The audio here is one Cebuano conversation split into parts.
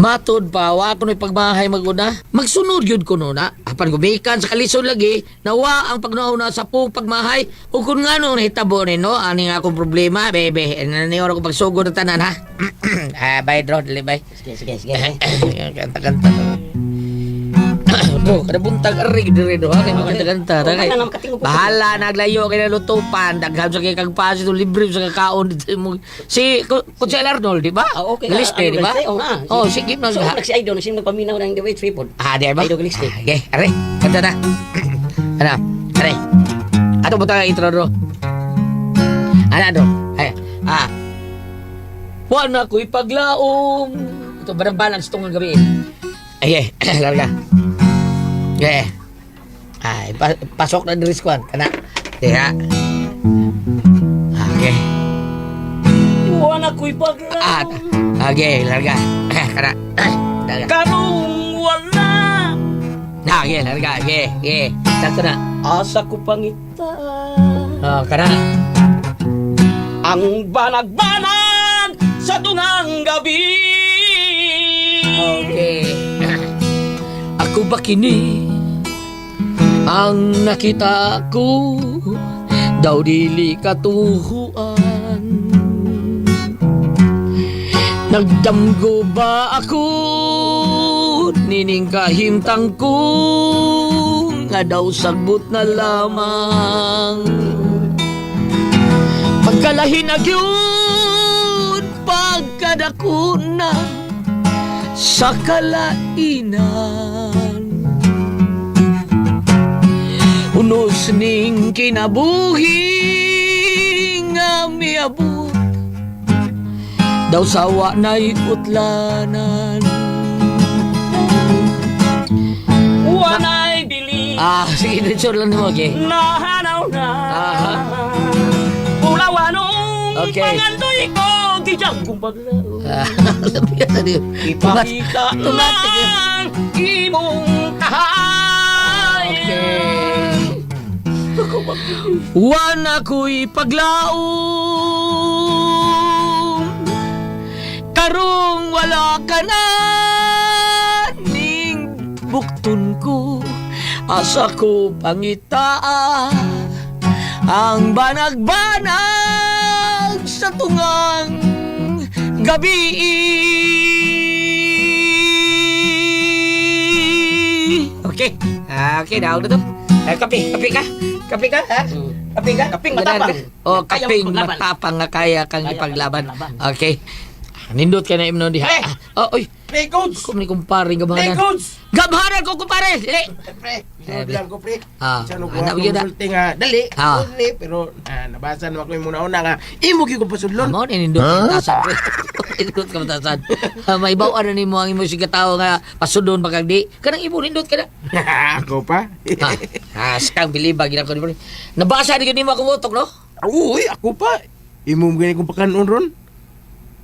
Matod pa, wa ko na'y pagmahay maguna. Magsunod yun ko na. Apan gumikan sa kalisod lagi, nawa ang pagnauna sa pong pagmahay. O kung nga nung nahitabo ni no, ani nga akong problema, bebe. Naniora ko pagsugod ng tanan, ha? Ah, bye, Dro. Dali, bye. Sige, sige, sige. Kanta-kanta. Bro, kada buntag arig dire do ha kay magkanta-kanta. Oh, Kay wala na makatingog po. Bahala naglayo kay nalutupan, daghan sa kay kag paso libre sa kakaon dito mo. Si Kutsel Arnold, di ba? Ah, okay. Galiste, di ba? Galiste, oh, nga. Oh, sige So, nag nagsi Idol, sino nagpaminaw ng The Way Tripod? Ah, di ba? Idol Galiste. Ah, okay, are. Kanta na. Ana, are. Ato mo tayo intro do. Ana do. Ay, ah. Wa na ko'y paglaom. Ito, barang balance itong gabi. Ay, ay, larga. Okay. Ay, pasok na diri kwan. Kana. Diha. Okay. Wala ko'y paglaom. Ah, okay, larga. Kana. Larga. Karong wala. Na, okay, larga. Okay, okay. Sakto na. Asa ko pangita. Oh, kana. Ang banag-banag sa tungang gabi. Okay. Ako ba kini ang nakita ko daw dili katuhuan? Nagdamgo ba ako nining kahimtang ko nga daw sagbot na lamang? Pagkalahin na gyud pagkadako na sa kalainan. Unos ning kinabuhi nga miabot daw sawa na'y utlanan. Wanay bili. Ah, sige, diretso lang mo, okay? Nahanaw na. Aha. Pulawanong pangandoy ko, di dyan kong paglaom. Ah, sabi ka na Ipakita Tumatik. ng imong tahay. Okay. Wana ko'y paglaom karong wala ka na ning bukton ko. Asa ko pangitaa ang banag-banag sa tungang gabi? Okay. Ah, okay, daw na to. Eh, kape, kape ka. Kape ka, ha? Kape ka? Kaping Ganahan matapang. ka? Oh, Kaya kaping mong ipaglaban. matapang nga kaya kang Kaya kang ipaglaban. ipaglaban. Okay. Nindot ka na imnon diha. Pre! Ah, oh, oy, Pre, coach! ko ni kumpare Pre, gamhanan. coach! Gamhanan ko kumpare. Dili. Pre, sunod lang ko, pre. Ah, Sa nung anak kuha yun, ah. kong sulti nga, dali, dali, pero nabasa naman ko yung muna-una nga, imo gyud ko pasudlon. Amo ni nindot ka matasan, pre. Nindot ka matasan. Ah, maibaw na nimo ang imo sige tao nga pasudon pagkag di. Kanang imo nindot ka na. Ako pa? Ah, ah, sikang bilibag gina ko ni pre. Nabasa ni gyud nimo akong utok, no? Uy, ako pa. Imo mo gani kong pakanon ron.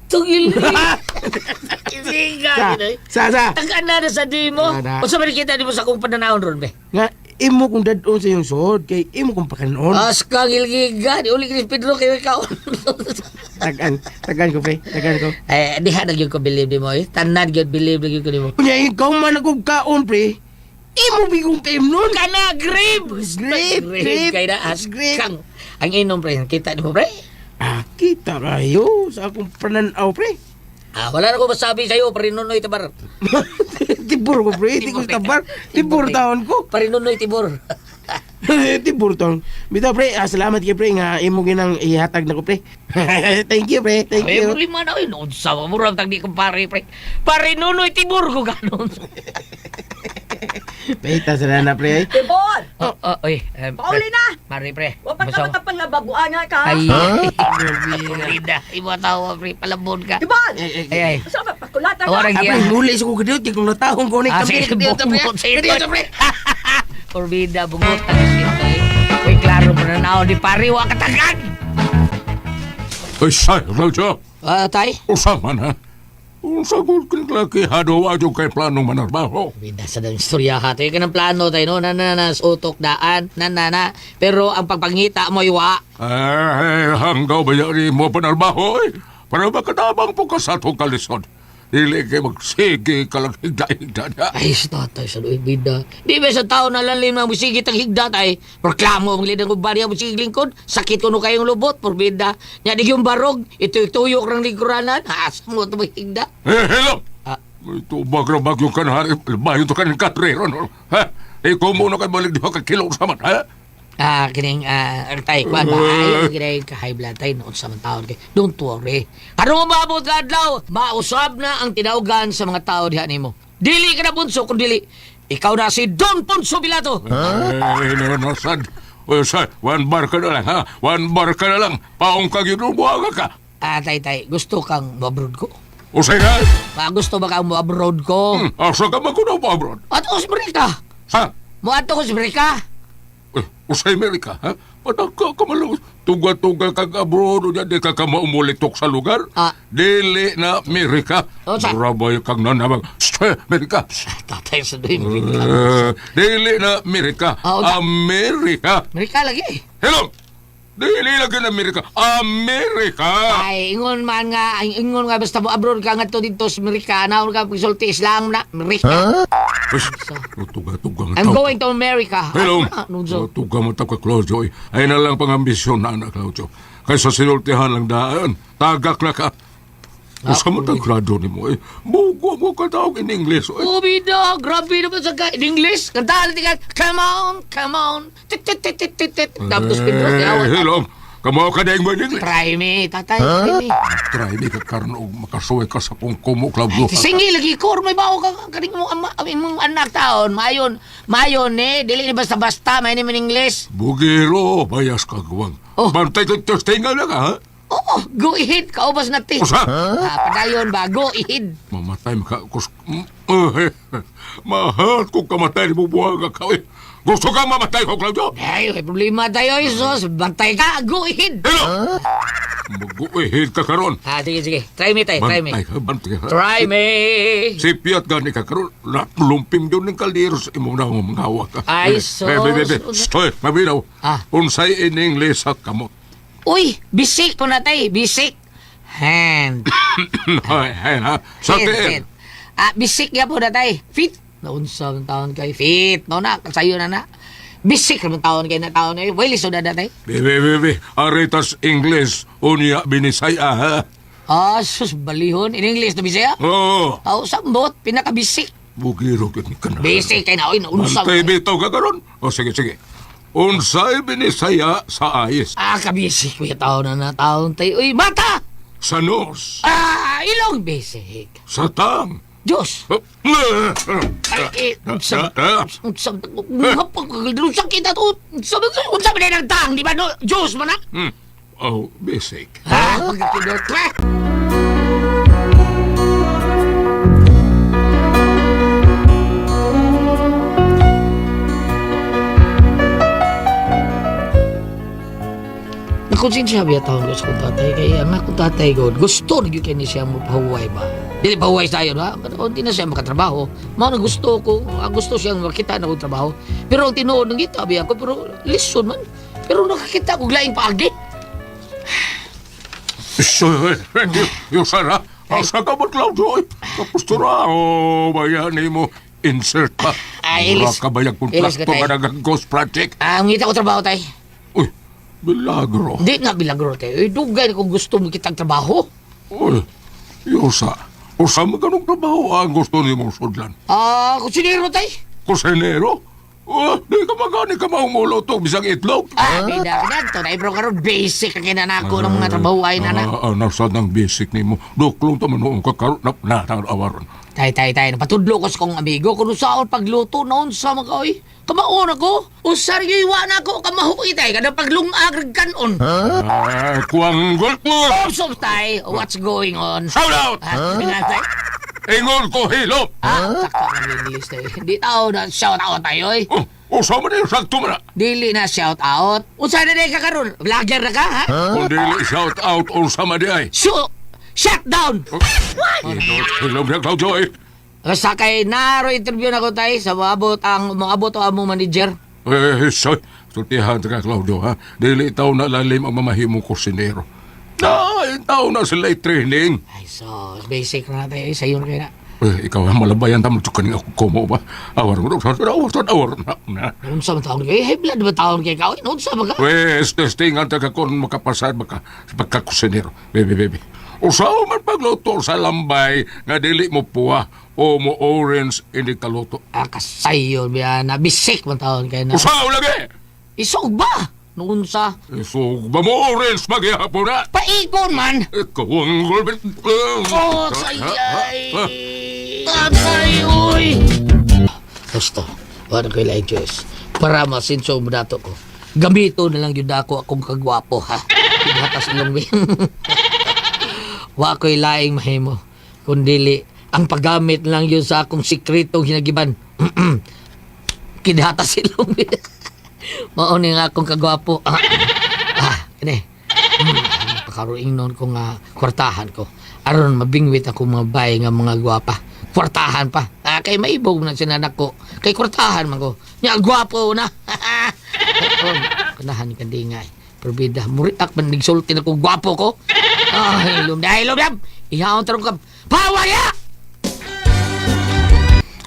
Tungil. Isiga Sa, gid. sa, sa. Tagaan na na sa di mo. Ana. Unsa man kita nimo sa akong pananawon ron be? Nga, imo kong dadon sa iyong suod, kay imo kong pakanon. Askang ilgiga, di uli ni Pedro kayo ikaw. Tagan, tagan ko, pre. Tagan ko. Eh, diha na gyud ko believe nimo eh. Tanan gyud believe na gyud ko nimo. Kunya, ikaw man akong kaon, pre. Imo bigong kayo nun. Kana grape. Grape, grape, kay na grape. askang. Ang inom pre, kita nimo pre. Ah, kita kayo sa akong pananaw, pre. Ah, wala na ko masabi sa'yo, parinunoy tabar. Tibur ko, pre. Di ko sa tabar. Tibur taon ko. Parinunoy tibor. Tibur taon. Bitaw, pre. Ah, salamat kay pre nga imo ginang ihatag na ko, pre. Thank you, pre. Thank Ay, you. problema na yun. Unsa ka murag tag di ko pare pre. Parinunoy tibor ko ganon. Pita sila na, pre. Tibor! Oh, oy. Eh, Pauli na! Mari pre. Wa pa Basaw. ka pang nababuan nga ka. Ay, Frida, imo tawa pre, palabon ka. Tibor! Eh, eh, Ay, ay. Sa ba pakulata Tawaran ka? Ah, giya. pre, muli sa ko kadiyot. Kay kung natahong ko ni Ah, kami. sige, Kadiyot, pre. bungot sa ito. Kadiyot, pre. Forbida, bungot ang isip eh. Uy, klaro mo na nao, di pare, wa katagan! Ay, say, Roger. Ah, tay? Usa man ha. Unsa gud kang laki hado wa jud kay planong manarbaho. Bida sa dang istorya ha. Tayo ka ng plano tayo, no? Na, na, na, sa utok daan, na, na, na. Pero ang pagpangita mo, iwa. Ay, hanggaw ba yari mo panarbaho eh? Para makatabang po ka sa atong kalisod. Dili kay magsige ka lang higda-higda na. Ay, sa tatay, sa luig bida. Di ba sa tao na lalim na musigit ang higda tay? Proklamo ang lidan kong barya musigit lingkod. Sakit ko no kayong lubot, porbida. Nya di yung barog, ito-ituyok ng lingkuranan. Asa mo ito higda? Eh, hello! Ah. Ito bagro bagyo ka na, bayo to ka ng katrero, no? Ha? Ikaw muna kay balik diha ka kilo sa man, ha? Ah, kining tay kuan ba ay kining ka high blood tay noon sa man taon kay. Don't worry. Karong maabot ka adlaw, mausab na ang tinawgan sa mga tao diha nimo. Dili ka na bunso kun dili. Ikaw na si Don Ponso Pilato. Eh, no, no, sad. O, sad, one bar ka na lang, ha? One bar ka na lang. Paong ka ginubuhaga ka. Ah, tay tay, gusto kang mo-abroad ko? O say ka? Pa gusto ba kang mo-abroad ko? Asa ka magunaw pa, abroad? Ato ko sa Amerika. Ha? Mo ato ko sa Amerika. Eh, o sa Amerika, ha? Pataka ka malo. Tuga-tuga kag abroad, o di ka ka maumulitok sa lugar. Ah. Dili na Amerika. O, sa- Rabay kang nanamag. Shh, Amerika. Tatay sa doy Amerika. Eh, dili na Amerika. Ah, o, sa- Amerika. Amerika lagi. Hello! Dili lagi na Amerika. Amerika! Ay, ingon man nga, ay, ingon nga basta mo abroad ka ngadto dito sa Amerika, naon ka pagsulti Islam na, Amerika. Uy, tuga-tuga nga I'm tao. going to America. Hello. Ah, nunso. Tuga mo ka, Claudio. eh. Ay na lang pangambisyon na anak, Claudio. Kaysa sinultihan lang daan. Tagak na ka. Usa mo tag grado ni mo eh. Bugo mo ka tawag in English. Eh. Oh, bida, grabe naman sa ka. In English, kantahan natin ka, come on, come on. Tit, tit, tit, tit, tit, tit. Tapos Pedro, Eh, yawa. hello. Kamo ka na yung English. Try me, tatay, try me. Try me ka karon og makasuway ka sa kong kumo, Claudio. Singi lagi ko, may bao ka kaning mo ama, imong anak taon, mayon, mayon eh, dili ni basta-basta, may ni in English. Bugiro, bayas ka guwang. Oh. Bantay ka testingan na ka, ha? Oo, go ahead, kaubos na ti. Usa? Ah, padayon ba, go ahead. Mamatay maka kus eh, mahal kung kamatay ni bubuhaga ka. Eh. Gusto kang mamatay ko, Claudio? Ay, may problema tayo, Jesus. Bantay ka, go ahead. Hello! Mag-uihid ka karon. Ah, sige, sige. Try me, tay, try me. Bantay ka, bantay ka. Try me. Sipiat gani ka karon. Lumpim yun ng kaldero sa imong na mga hawak ka. Ay, Eh, sus. Eh, bebe, bebe. Stoy, mabinaw. Ah. Unsay in English sa kamot. Uy, bisik ko na tay, bisik. Hand. Ay, ay, ha. Sa Hand, tiil. hand. Ah, bisik ya po na tay. Fit. Naunsa ang taon kay fit. No na, sayo na na. Bisik naman taon kay na taon eh. Wait, lisod na na tay. Bebe, bebe. Aritas English. Unya binisaya, ha? Ah, sus, balihon. In English na bisaya? Oo. Oh, sambot, pinakabisik. Bugiro gyud ka na. Bisik kay na, oy, naunsa. Bantay bitaw ka karon. O sige, sige. Unsay binisaya sa ayis, Ah, kabisik ko yung taon na na taon tay. Uy, mata! sa nose, Ah, ilong bisik. sa tang. Diyos! Oh, Ay, eh, unsa, unsa, unsa kita to, unsa, unsa ba ng tang, di ba no? Diyos man na? Hmm. Oh, basic. Ha? Pagkakidot, eh? Nakonsensya biya taon ko sa kong tatay. Kaya ang akong tatay ko, gusto na yun kaya niya siya mapahuway ba? Dili pahuway tayo, ha? Pero hindi na siya makatrabaho. Mao na gusto ko, ang gusto siyang makita na akong trabaho. Pero ang tinuod ng kita, biya ko, pero listen man. Pero nakakita ko laing paagi. Yung sana, asa ka ba, Claudio? Tapos to ra, oh, bayani mo. Insert pa. Ay, Mura ilis. ka ba yung Ilis ka, kontrakto tay. ka ng ghost project? Ah, ang ngita ko trabaho tay. Uy, milagro. Hindi nga bilagro tayo. Eh, dugay na kung gusto mo kitang trabaho. Uy, Yosa. Usa mo ganong trabaho ang gusto ni mong sudlan. Ah, kusinero tay. Kusinero? Oh, di ka magani ka maumuluto bisang itlog. Ah, bida ka na. Bro, karon basic ang kinanako ng mga trabaho ay nana. Ah, ah, nasa ng basic nimo. Duklong ta man noong kakaroon na na awaron. Tay, tay, tay. Napatudlo ko sa kong amigo kung saan pagluto noon sa mga oy. Kamaon ako. Usar yung iwan ako. Kamahuki tay. Kada paglungag kanon. Ah, kuwanggol ko. Oh, tay. What's going on? Shout out! Ah, tay. Ingon ko hilop. Ah, takka ng English tayo. Hindi tao na shout out tayo eh. Oh, usa man yung sakto man na. Dili na shout out. Unsa na day ka karon? Vlogger na ka ha? Kung dili shout out unsa man di ay. So, shut down. Hilop, hilop na Claudio eh. Basta kay naro interview na ko tay sa moabot ang moabot ang among manager. Eh, soy. Sultihan ka Claudio ha. Dili taw na lalim ang mamahimong kusinero. Na, yung tao na sila i-training. Ay, so, basic na natin. Eh, sayo na kayo na. Eh, ikaw ang malabayan tamo tsaka ning ako kumo ba? Awar mo, awar, awar na na. Unsa man taon kayo? Eh, high blood ba taon kayo? Kaon, unsa ba ka? Wes, testingan ta ka kung makapasad maka sa pagkakusinero. Bebe, bebe. Usaw man pagluto sa lambay nga dili mo puwa o mo orange hindi kaluto. Ah, kasayo, biya na. Bisik man taon kayo na. Usaw lagi! Isog ba? Noon sa Isog ba mo orange magyapon na? paikon man! Ikaw ang gulbit. Oh, sayay! Tatay, uy! Gusto, wala ko ilay choice. Para masinso mo dato ko. Gamito na lang yun ako akong kagwapo, ha? Pinatas ilong mi. Wa ko'y laing mahimo. Kundili, ang paggamit lang yun sa akong sikretong hinagiban. Kidhatas ilong mi. Mao ni nga akong kagwapo. Ah, ah, kini. Pakaruing noon ko nga kwartahan ko. Aron mabingwit ako mga bay nga mga gwapa. Kwartahan pa. Ah, kay maibog na sinanak ko. Kay kwartahan man ko. Nya gwapo na. Oh, kanahan ka di nga eh. Perbida, muriak man nigsulti na ko gwapo ko. Ah, ilom na, ilom na. Ihaon tarong ka. Pawaya!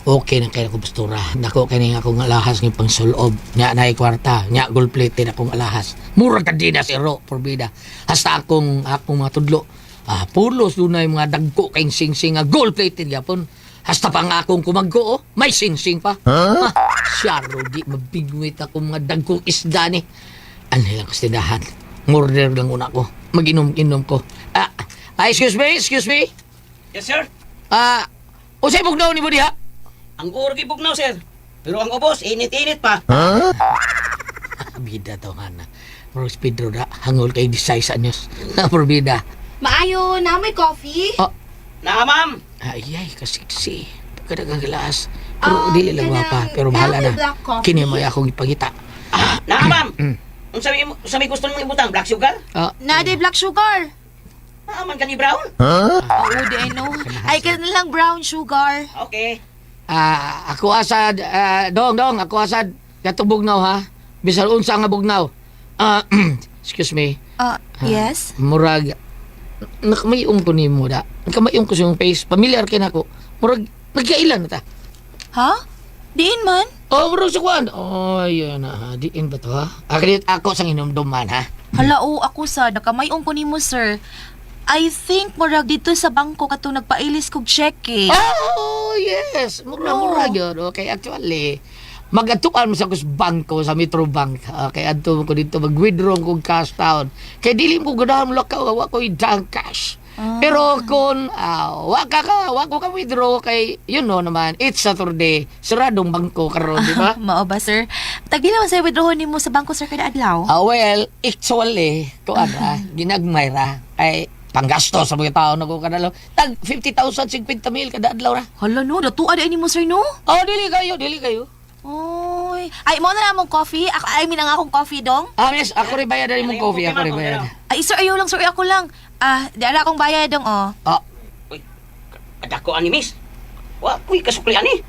Okay na kay ko pastura. Nako kini nga akong alahas ng pangsulob. Nya na kwarta, nya gold plated akong alahas. Murag ka di na si Ro, porbida. Hasta akong akong mga tudlo. Ah, pulos dunay mga dagko kay singsing nga gold plated gyapon. Hasta pa nga akong kumagko oh, may singsing pa. Huh? Ah, syaro di mabigwit akong mga dagkong isda ni. Ano lang kastidahan. Murder lang una ko. Mag-inom-inom ko. Ah, ah, excuse me, excuse me. Yes, sir. Ah, usay bugnaw ni mo diha? Ang uuro kay bugnaw, sir. Pero ang ubos, init-init pa. Bida to nga na. Rose Pedro na, hangol kay Disay sa news. Porbida. Maayo, na may coffee? Oh, Na, ma'am. ay, ay, kasiksi. Pagkadagang gilas. Pero Ah, dili lang gwapa, kanang pero bahala na. may black coffee? Kini mo akong ipangita. Na, ma'am. Unsa may unsa may gusto nimong ibutang black sugar? Ah, Na day black sugar. Naa man kani brown? Oo, di I know. Ay, ka na lang brown sugar. Okay. ah, ako asad, ah, dong, dong, ako asad. Katong bugnaw ha. Bisan unsa nga bugnaw. Ah, excuse me. Ah, yes? Murag, nakamayong ko nimo da. Nakamayong ko sa iyong face. Familiar kay nako. Murag, nagkailan na ta. Ha? Diin man? Oh, murag sa kuan. Oh, yun na. ha. Diin ba to ha? Akrit ako sang hinumduman ha. Hala, oo, ako sa nakamayong ko nimo, sir. I think murag dito sa bangko katong nagpailis kog cheque. Oh, yes. Mura, No. mura yun. Okay, actually, magatuan mo sa kus bangko sa Metro Bank. Okay, adto ko dito mag-withdraw kog cash town. Kay dili mo ganahan mo lakaw, wa ko'y dang cash. Pero kung wa ka ka, wa ko ka withdraw kay you know naman, it's Saturday, saradong bangko karon, di ba? Mao ba, sir? Tagpila man sa withdraw nimo sa bangko, sir, kada adlaw? Ah, well, actually, kuan ra, ginagmay ra ay panggasto sa mga tao na ko kadalaw. Tag 50,000, 50 mil kada adlaw ra. Hala no, datuan ay nimo, sir, no? Oh, dili kayo, dili kayo. Oy. Ay, mo na namong coffee. Ako, I mean, ang akong coffee dong. Ah, miss, ako rin bayad na mong coffee, ako rin bayad. Ay, sir, ayaw lang, sir, ako lang. Ah, di ara akong bayad dong, oh. Ah, Uy, kadako ani miss. Wa kuy kasukli ani.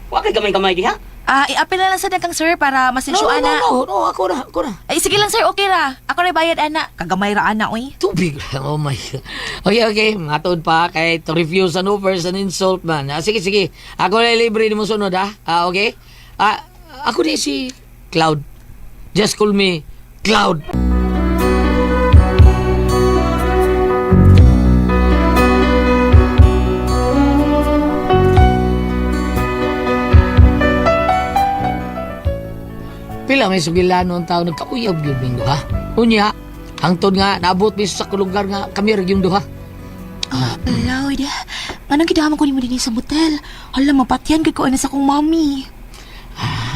Wa kay gamay-gamay diha. Ah, i-apil na lang sa kang sir para no, masensyo no, no, ana. no, no, ako na, ako na. Ay, sige lang sir, okay ra. Ako ra bayad ana. Kagamay ra ana, oy. Tubig. Oh my God. Okay, okay. Matod pa kay to refuse an offer is an insult man. Ah, sige, sige. Ako na libre ni mo sunod, ha? Ah, okay? Ah, ako ni si Cloud. Just call me Cloud. Pila may sugilano ang tao nagkauyab yun ning duha. Unya, hangtod nga naabot mi sa lugar nga kami ra yung duha. Cloud, anong gidaman ko nimo dinhi sa motel? Hala, mapatyan gid ko ana sa akong mami.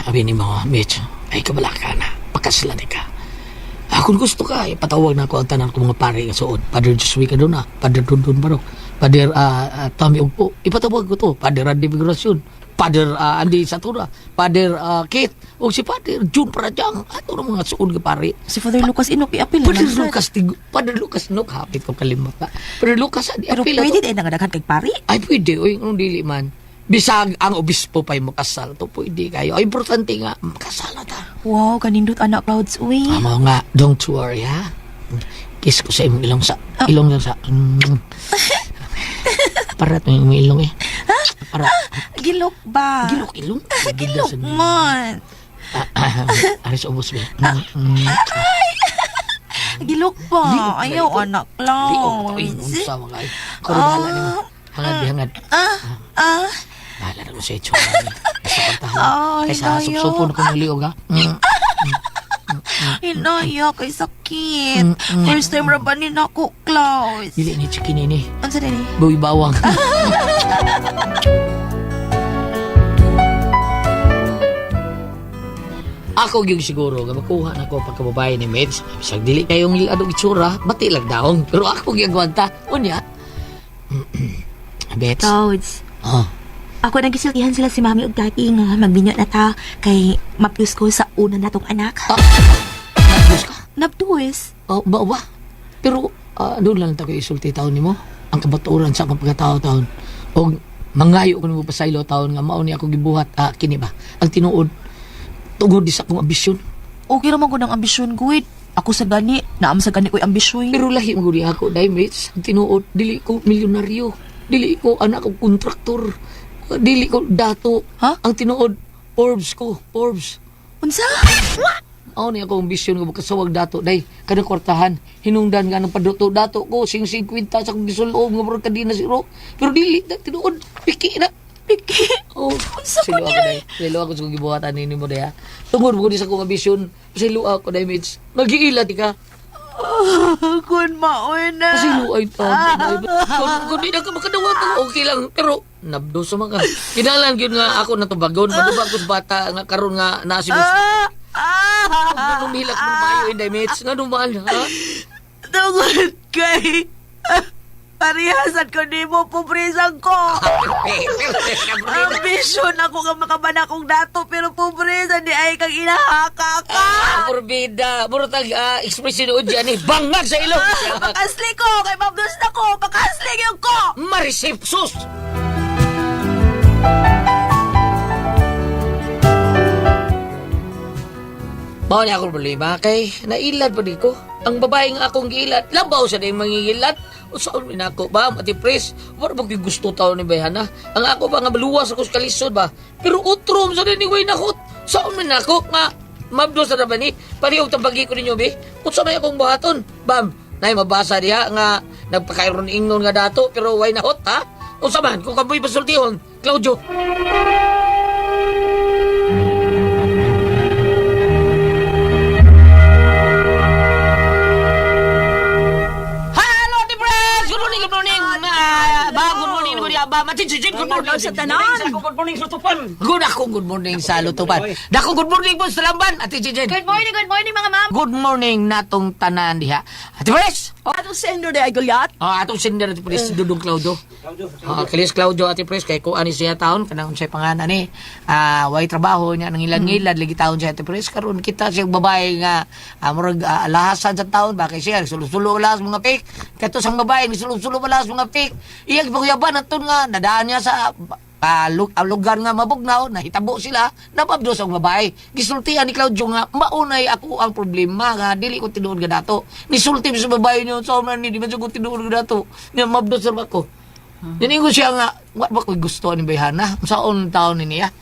Abi ni mga Mitch, ay kabala ka na. Pakaslan ka. Ah, kung gusto ka, ipatawag na ako ang tanan ko mga pare nga suod. Padre Josue Cadona, Padre Dundun Barok, Padre Tommy Ugpo. Ipatawag ko to. Padre Randy Migracion, Padre Andy Satura, Padre Keith, o si Padre June Parajang. Ato na mga suod nga pare. Si Father Lucas Inok iapil na Padre lang, sir. Lucas, Padre Lucas, no, kapit ko kalimot na. Padre Lucas, adi, Pero apil na pwede to. din ang daghan kay pari. Ay, pwede. Uy, anong dili man. Bisag ang obispo pa'y makasal to. Pwede kayo. Ay, importante nga, makasal na ta. Wow, kanindot anak Clouds, uy. Amo nga, don't worry ha. Kiss ko sa imong ilong sa ilong lang sa. Para to yung ilong eh. Para Gilok ba? gilok ilong. Gilok man. Aris ubos ba? Gilok ba? Liok, Ayaw, liok. anak Liok lang. to eh. Unsa mga ay. Karon bahala nimo. Hangad bihangad. Ah, ah. Bahala na ko sa itsura. Sa pantahan. Ay, Kaysa dayo. supsupon ko ng liog ha. Hinaya kay sakit. First time ra ba ni nako, Klaus? Dili ni chicken ini. Unsa dili? Bawi bawang. Ako gyud siguro nga makuha na ko pagkababae ni Mitch. Bisag dili kayong adong itsura, bati lang daong. Pero ako gyud gwanta. Unya. Bets. Toads, Oh. ako nagisultihan sila si mami ug daddy nga magbinyo na ta kay mapyus ko sa una natong anak. Nagdus ka. Nabduis. Oh, ba ba? Pero doon lang tayo isulti taon nimo. Ang kabaturan sa akong pagkatao taon. Og mangayo ko nimo pasaylo taon nga mao ni ako gibuhat kini ba. Ang tinuod tungod di sa akong ambisyon. Okay ra man ko ng ambisyon, guid. Ako sa gani, naam sa gani ko'y ambisyon. Pero lahi mo gud ako dai mates. Ang tinuod dili ko milyonaryo. Dili ko anak og kontraktor. Dili ko dato. Ha? Ang tinuod Forbes ko, Forbes. Unsa? Mao ni ako ang bisyon nga makasawag dato day kanang kwartahan hinungdan nga ng paduto dato ko sing 50 sa akong gisulob nga murag kadina siro pero dili na tinuod piki na Piki. Oh, Unsa silo ko ako day. Silo ako sa akong gibuhatan nini mo day ha. Tungod mo di sa akong ambisyon, silo ako day mates. Magiila di ka. Kun maoy na. Kasi ay taon. Kung di na ka makadawat, okay lang. Pero, nabdo sa mga. Kinalan yun nga ako natubagon. Madubag ko sa bata nga karon nga nasi mo. Ah! Ah! Nung hilak mo mayo in mates. Nga dumaan, ha? Tungod kay parihasan ko nimo pobresan ko. Ambisyon ako nga makaban akong dato pero pobresa di ay kang inahaka ka. Morbida. Muro tag expression o dyan eh. Bangag sa ilong. Pakasli ko kay mabdos na ko, pakasli gyud ko. Marisipsus! Mao ni akong problema kay nailad pa di ko. Ang babae nga akong giilad, labaw sa ding mangingilad. Usaon min ako ba, Ati Pres? Wala ba ko'y gusto tao ni Bayhana? Ang ako ba nga maluwas ako sa kalisod ba? Pero utrom sa din ni Way Nakot. Saon min ako nga mabdo sa ba ni? Parehong tambagi ko ninyo, be. Unsa may akong buhaton? Bam, nay mabasa diha nga nagpakairon ingnon nga dato pero way nahot ha? Unsa man kung kamoy pasultihon, Claudio. Hello, Ate Pres! Good morning, good morning! Ba, good morning, good morning, ba, Machichichin, good morning. Sa tanan. Good morning sa tupan. Good ako, good morning sa Lutupan. Dako, good morning po sa Lamban, Ate Chichen. Good morning mga ma'am. Good morning natong tanan diha. Ate Pres! Oh, Atong sender day ay Goliath. oh, atong sender Ate Pres, Dudong Claudio. Oh, Kalis Claudio Ate Pres kay kuan ni siya taon kanang unsay pangalan ni. Way trabaho niya nang ilan-ngilad lagi taon siya Ate Pres karon kita siya babae nga murag alahasan sa taon ba kay siya sulo-sulo alahas mga pik. Kato sang babae sulo-sulo alahas mga pik. Iyang gipangyaban aton nga nadaan niya sa lugar nga mabugnaw, nahitabo sila, napabdos ang babae. Gisultian ni Claudio nga, maunay ako ang problema nga, dili ko tinuod nga dato. Nisulti sa babae niyo, sa man ni, di man siya ko tinuod nga dato. Niya, mabdos sa ako. Niningo siya nga, wa ba ko'y gusto ni Bayhana? Saon taon ni niya?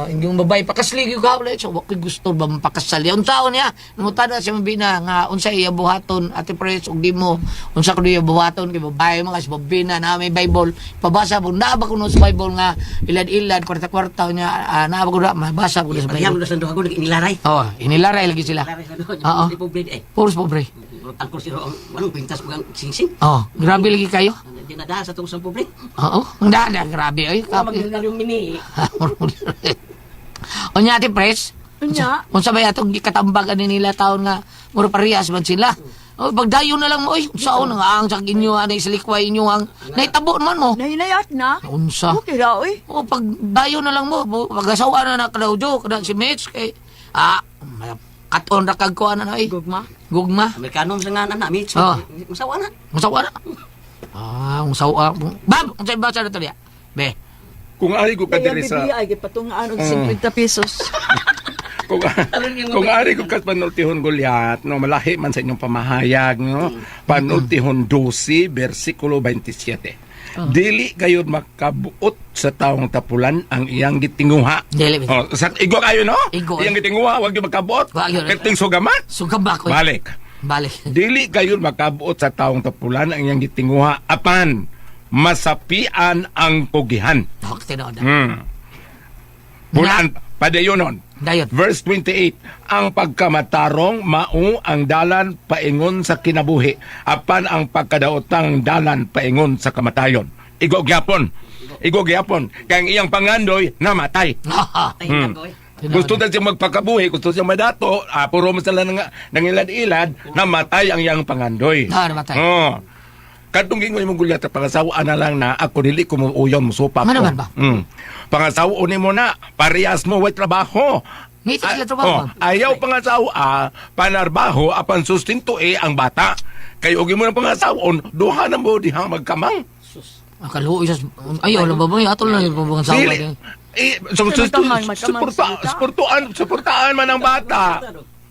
Yung babae pakasli yung kahapon so wa ko'y gusto ba mapakasal yan taon niya nangutan na siya mabina nga unsa iya buhaton Ate Pres ug di mo unsa ko iya buhaton kay babae mga si babina na may Bible pabasa po naa ba kuno sa Bible nga ilad-ilad kwarta-kwarta niya naa ba kuno mabasa ko sa Parehang Bible na sa duha ko nag-inilaray. oh inilaray lagi sila Laray sa duha. Oo. Di pobre eh. puros pobre Angkor siro ang anong pintas mo ang singsing. oh grabe lagi kayo Dinadahan sa tungsan pobre. oo ang dada grabe oy Wa magmilyonaryo mini. Unya Ate Pres, Unya. unsa ba atong gikatambag ani nila taon nga mura parehas man sila. O pagdayon na lang mo oy, unsaon nga ang sa inyo ani silikway inyo ang naitabo man mo. Nahinayat na. Unsa? Okay ra oy. O pagdayon na lang mo, pagasawa na na Claudio kada si Mitch kay katon ra kag kuan na oy. Gugma. Gugma. Amerikano sa nga na mitch. Oh. Masawa na. Unsawa na. Unsawa. Bab, unsay basa na to diya? Be. Kung ari ko ka Kaya diri sa BBI gipatungaan og 50 pesos. Kung ari ko kas panultihon Goliat, no, malahi man sa inyong pamahayag, no. Panultihon 12 bersikulo 27. Dili gayud makabuot sa taong tapulan ang iyang gitinguha. Dili, bitaw. Oh, sa igo kayo no? Igo. Iyang gitinguha, wag gyud makabuot. Wag gyud. Perting sugamat. Sugamba ko. Balik. Balik. Dili gayud makabuot sa taong tapulan ang iyang gitinguha apan masapian ang pugihan. Hok tinuod. Pulan padayonon. Dayon. Verse 28, ang pagkamatarong mao ang dalan paingon sa kinabuhi, apan ang pagkadaotang dalan paingon sa kamatayon. Igo gyapon. Igo gyapon. Kay ang iyang pangandoy namatay. Ay, nako, eh. Gusto na siyang magpakabuhi, gusto siyang madato, puro mo sila nang, nangilad-ilad, namatay ang iyang pangandoy. Ah, namatay. Oo. Katong gingon imong gulyat, pangasawa na lang na, ako dili ko mo uyon, musupa ko. Ano man ba? Pangasawa ni mo na, parehas mo, way trabaho. Ngiti sila trabaho, Oh, ma'am. ayaw pangasawa, panarbaho, apan sustento eh ang bata. Kay og imo ng pangasawon, duha na mo diha magkamang. Ang kaluoy sa... Ayaw lang ba ba? Atol na yung pabang sawa. Dili. Eh, so, so, Magkamang, magkamang salita. suportaan, suportaan man ang bata.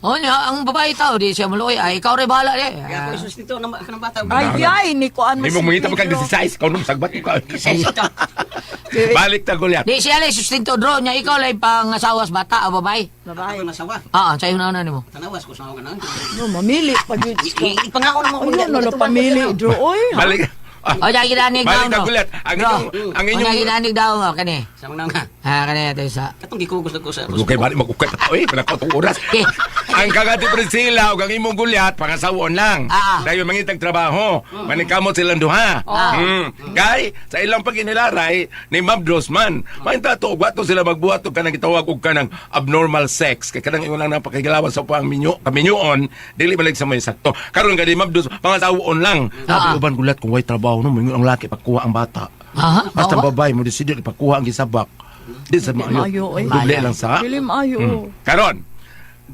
O niya, ang babae tao, di siya maluoy. Ay, ikaw rin bahala di. Kaya ako isustinto ng ng bata. Ay, ay, ni kuan Hindi mo mangita pa kang 16, ikaw nung sagbat ka. Balik ta Goliath. Di siya lang sustento draw niya. Ikaw lang pangasawas bata o babae. Babae. Ako nasawa. Ah, sa iyo na na nimo. Tanawas ko sa ako na. No, mamili pa gyud. Ipangako na mo. Ano na lo pamili dro oy. ha? Balik. Ah, O niya ginanig daw Balik ta no. Goliath. Ang inyong ang O inyong niya ginanig daw mo kani. Sa mga nga. Ah, kani ito sa. Katong gikugos na ko sa Okay, balik magukay pa oy, pala ko tong oras. Eh. Ang kagati Priscilla ug ang imong Goliath pangasawon lang. Ah. Dayon mangitag trabaho. Manikamot silang duha. Kay sa ilang paginilaray ni Ma'am Drosman, mainta to ug wato sila magbuhat og kanang gitawag og kanang abnormal sex. Kay kanang ingon lang napakigilawan sa pang minyo, kaminyoon, dili malig sa may sakto. Karon kay ni Ma'am Dos, pangasawon lang. Sabi uban Goliath kung way trabaho no, moingon ang laki pagkuha ang bata. Aha, Basta mao ba? babae mo decidir ipakuha ang gisabak. Di sa maayo. Maayo, eh. Doble lang sa. Dili maayo. Karon,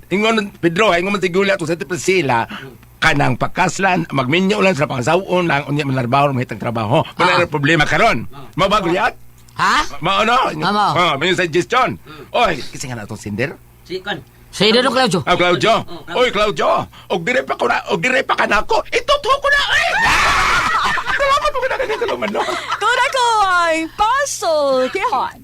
ingon Pedro, ingon man si Julia to sa Priscilla, kanang pakaslan, magminyo lang sa pangasawon lang, unya manarbaho, mahitang trabaho. Wala na problema karon. Mao ba Goliath? Ha? Mao no? Mao. Oh, may suggestion. Oy, kasi nga na itong sinder. Si kan. Sa iyo no, Claudio. Ah, Claudio. Oy, Claudio. Og dire pa ko na, og dire pa ka nako. Itutuo ko na. Ay! Salamat mo ka na, salamat no. Kura ko ay paso. Kihon.